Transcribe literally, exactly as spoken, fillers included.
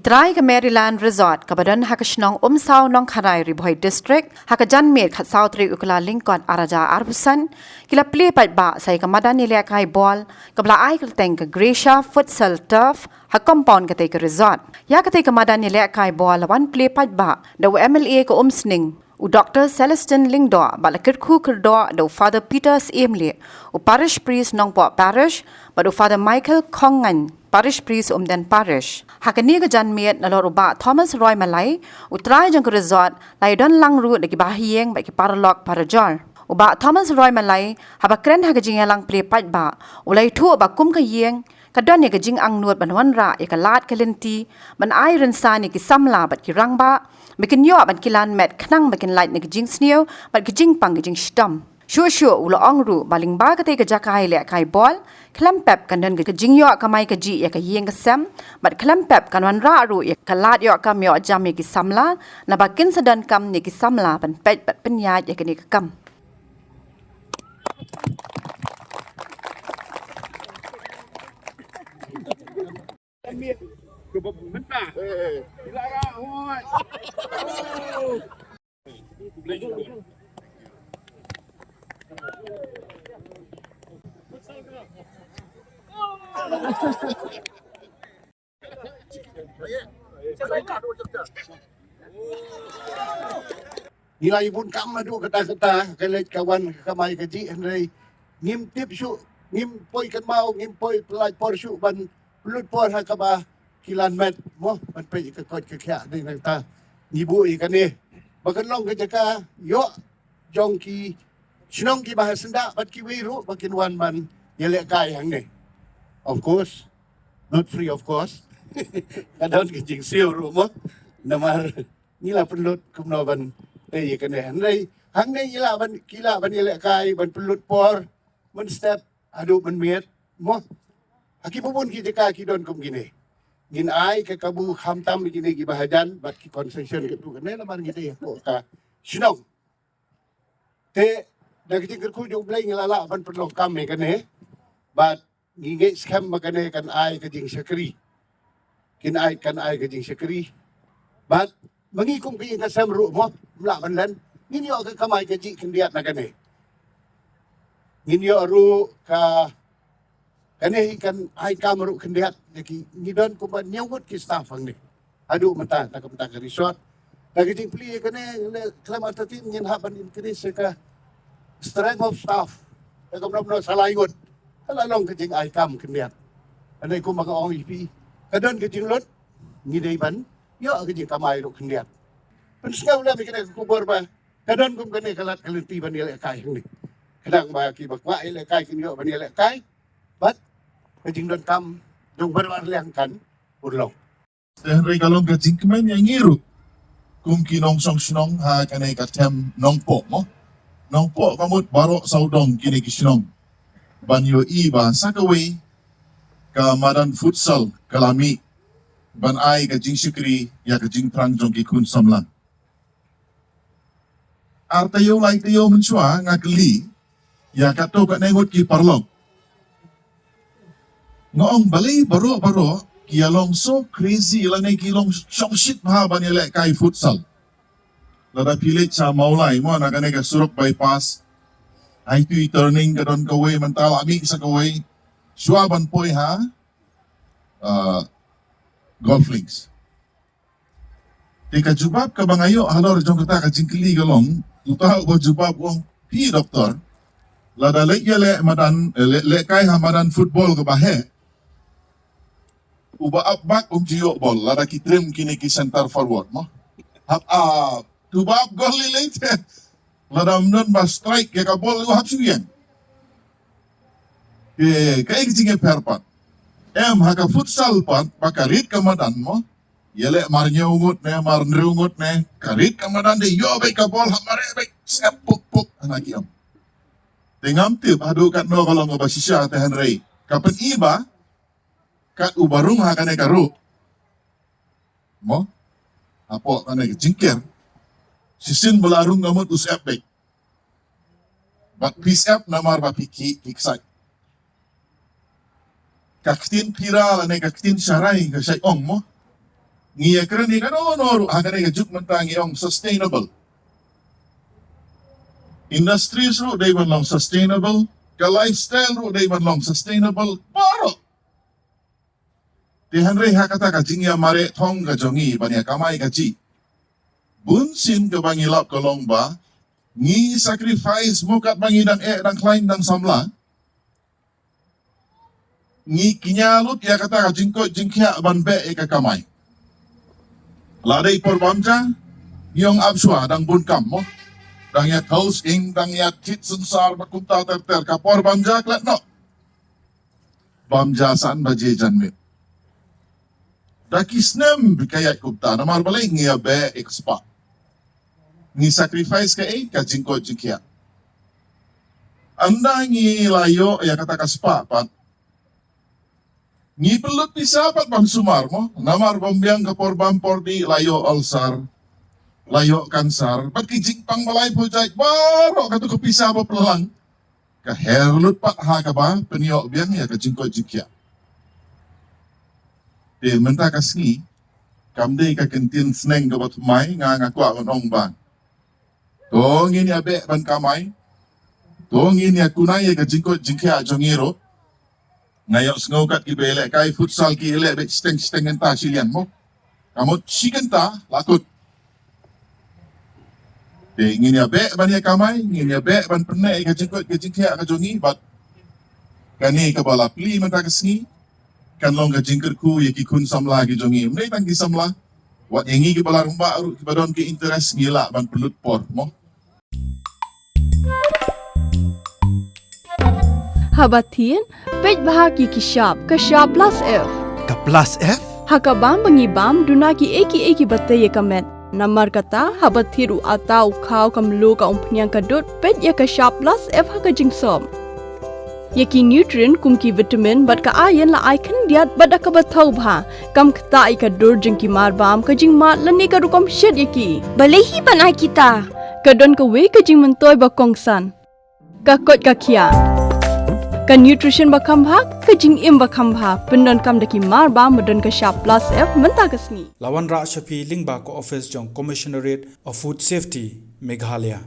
Trai ka Maryland Resort kaba don ha ka shnong Umsaw Nongkharai, Ri Bhoi District, ha ka janmiet khatsaw tarik u Kyllalyngkot arhajar arphew san, ki la plie paidbah sa ïa ka madan ïalehkai bol kaba la ai kyrteng ka Gracia Futsal Turf ha compound katei ka resort. Ïa katei ka madan ïalehkai bol la wan plie paidbah da u M L A ka Umsning, u Doktor Celestine Lyngdoh, bad la kyrkhu kyrdoh da u Father Peter Syiemlieh, u Parish Priest Nongpoh Parish, bad u Father Michael Khongngaiñ, Parish Priest Umden Parish. Ha kane ka janmiet, nalor u Bah Thomas Roymalai, u trai jong ka resort, la ïadon lang ruh da ki bahaïing bad ki paralok parajor. U Bah Thomas Roymalai, haba kren ha ka jingïalang plie paidbah, u la ïathuh ba kum ka ïing, ka don ïa ka jingangnud ban wanrah ïa ka lad ka lynti, ban ai rynsan ïa ki samla bad ki rangbah ba kin ïoh ban kilan met khnang ba kin lait na ka jingsniew bad ka jingpang ka jingshitom. Shuh shuh u la ong ruh ba lyngba katei ka jaka ïalehkai bol, khlem pep kan don ka jingïoh kamai kajih ïa ka ïing ka sem, bad khlem pep kan wanrah ruh ïa ka lad ïoh kam ïoh jam ïa ki samla, naba kin sa donkam ïa ki samla ban peit bad pynïaid ïa kane ka kam. Ngi la ïa bun kam haduh katta katta, ka leit ka wan, ka kamai kajih, hynrei ngim tip shuh, ngim poi kynmaw, ngim poi pynlait por shuh ban pynlut por ha kaba kilan met, mo, ban peit ïa ka koit ka khiah. Dei nangta ngi buh ïa kane ba kan long ka jaka ïoh jong ki shnong kiba ha syndah bad kiwei ruh ba kin wan ban ïalehkai hangne. Of course, not free of cost. Ka don ka jingsiew ruh, mo. Namar ngi la pynlut kumno ban peit ïa kane. Hynrei hangne ngi lah ban, ki lah ban ïalehkai, ban pynlut por mynstep haduh mynmiet, mo. Ha ki bun ki jaka ki don kum kine. Ngin ai ka kabu khamtam ïa kine kiba hajan bad ki concession katto katne namar ngi dei hapoh ka shnong. Te da ka jingkyrkhu jong U Blei ngi la lah ban pynlong kam ïa kane. Bad ngi ngeit skhem ba kane kan ai ka jingshakri. Kin ai, kan ai ka jingshakri. Bad ma ngi kum ka ïing ka sem ruh, mo, ym lah ban len. Ngin ïoh ka kamai kajih khyndiat na kane. Ngin ïoh ruh ka, kane hi kan ai kam ruh khyndiat ïa ki, ngi don kumba hynñiew ngut ki staff hangne. Haduh mynta, da ka mynta ka resort. Da ka jingplie kane, le khlem artatien ngin hap ban increase ïa ka strength of staff. Da ka mno mno sa lai ngut. Ka la long ka jingai kam khyndiat. Hynrei kumba nga ong ïa phi, ka don ka jinglut, ngi dei ban ïoh ka jingkamai ruh khyndiat. Pynsngew lem ïa kane ka khubor ba ka don kum kane ka lad ka lynti ban ïalehkai hangne. Khnang ba kiba kwah ïalehkai kin ïoh ban ïalehkai. Bad ka jingdonkam jong baroh arliang kan urlong. Te hynrei ka long ka jingkmen ïa ngi ruh kum ki nongshong shnong ha kane ka them Nongpoh, mo. Nongpoh ka mut baroh sawdong kine ki shnong ban ïohi ba sa kawei ka madan futsal ka la mih ban ai ka jingshakri ïa ka jingthrang jong ki khun samla. Ar taïew lai taïew mynshuwa nga kylli ïa katto katne ngut ki paralok. Nga ong balei baroh baroh ki ïa long so crazy lane ki long shongshit bha ban ïalehkai futsal. Lada phi leit sha Mawlai, mo, na kane ka surok bypass, ai tu i turning ka don kawei, mynta la mih sa kawei shuwa ban poi ha, uh, Golf Links. Te ka jubab kaba nga ïoh halor jong kata ka jingkylli ka long, uta uba jubab u ong, phi doktor, lada leit ïaleh madan, eh, leh, lehkai ha madan football kaba heh, uba ap back um ju ïoh bol, lada ki trim kine ki center forward, mo. Hap ap, uba ap goal lei lei te, lada ym don ba strike ïa ka bol, u hap shu ïeng. Te kaei ka jingïapher pat? Em, ha ka futsal pat, ba ka rit ka madan, mo. Ïaleh mar hynñiew ngut ne, mar hynriew ngut ne, ka rit ka madan, dei ïoh beit ka bol, hap mareh beit, sep puk puk, hana ki em. Te ngam tip haduh katno ka long kaba shisha, te hynrei ka pyni ba kat uba rung ha kane ka ruh, mo, hapoh kane ka jingker, shisien ba la rung ka mut u sep beit. Bad phi sep namar ba phi khih, phi kshaid. Ka ktien phira lane ka ktien sharai ka shait ong, mo. Ngi ïa kren ïa kano kano ruh ha kane ka juk mynta ngi ong sustainable. Industries ruh dei ban long sustainable, ka lifestyle ruh dei ban long sustainable, baroh. Te hynrei ha kata ka jingïamareh thong ka jong ngi ban ïa kamai kajih, bun sien kaba ngi lap ka long ba ngi sacrifice mo katba ngi dang eh dang khlaiñ dang samla. Ngi kñia lut ïa kata ka jingkoit jingkhiah ban beh ïa ka kamai. La dei por bam ja, ngi ong ap shuwa dang bun kam mo. Dang ïa thaw sying, dang ïa thied synsar bad kumta ter ter, ka por bam ja klet noh. Bam ja san baje janmiet. Da ki snem ba ka ïaid kumta, namar balei? Ngi ïa beh ïa ka spah. Ngi sacrifice kaei? Ka jingkoit jingkhiah. Ynda ngi la ïoh ïa kata ka spah pat, ngi pynlut pisa pat ban sumar mo. Namar bym biang ka por bam por dih la ïoh ulcer, la ïoh cancer, bad ki jingpang ba laiphew jait, baroh katu ka pisa ba pynlang ka her lut pat ha kaba pynïoh biang ïa ka jingkoit jingkhiah. Te mynta ka sngi, kam dei ka kyntien sneng kaba thymmai, nga, nga kwah ban ong ba to ngin ïa beh ban kamai, to ngin ïa kunai ïa ka jingkoit jingkhiah jong ngi ruh. Nga ïohsngew kat kiba ïalehkai futsal ki ïaleh beit shiteng shiteng, kynta shiliang mo. Ka mut shi kynta la kut. Te ngin ïa beh ban ïa kamai, ngin ïa beh ban pynneh ïa ka jingkoit ka jingkhiah ka jong ngi, bad kane kaba la plie mynta ka sngi kan long ka jingkyrkhu ïa ki khun samla ki jong ngi. Ym dei tang ki samla, wat ïa ngi kiba la rangbah ruh, kiba don ki interest, ngi lah ban pynlut por mo. Haba thied, peit bha ki ki shap, ka shap plus F. Ka plus F? Ha ka bam ba ngi bam, duna kiei kiei kiba tei ïa ka met. Namar kata, haba thied u atta, u khaw, ka mluh, ka umphniang, ka dud, peit ïa ka shap plus F ha ka jingsop. Ïa ki nutrient kum ki vitamin bad ka iron la ai khyndiat bad da kaba thaw bha. Kam ktah ïa ka dur jong ki marbam, ka jingmad lane ka rukom shet ïa ki. Balei hi ban ai kita? Ka don kawei ka jingmyntoi ba kongsan. Ka koit ka khiah. Ka nutrition ba kham bha, ka jingim ba kham bha. Pyndonkam da ki marbam ba don ka shap plus F mynta ka sngi. La wanrah sha phi lyngba ka office jong Commissionerate of Food Safety, Meghalaya.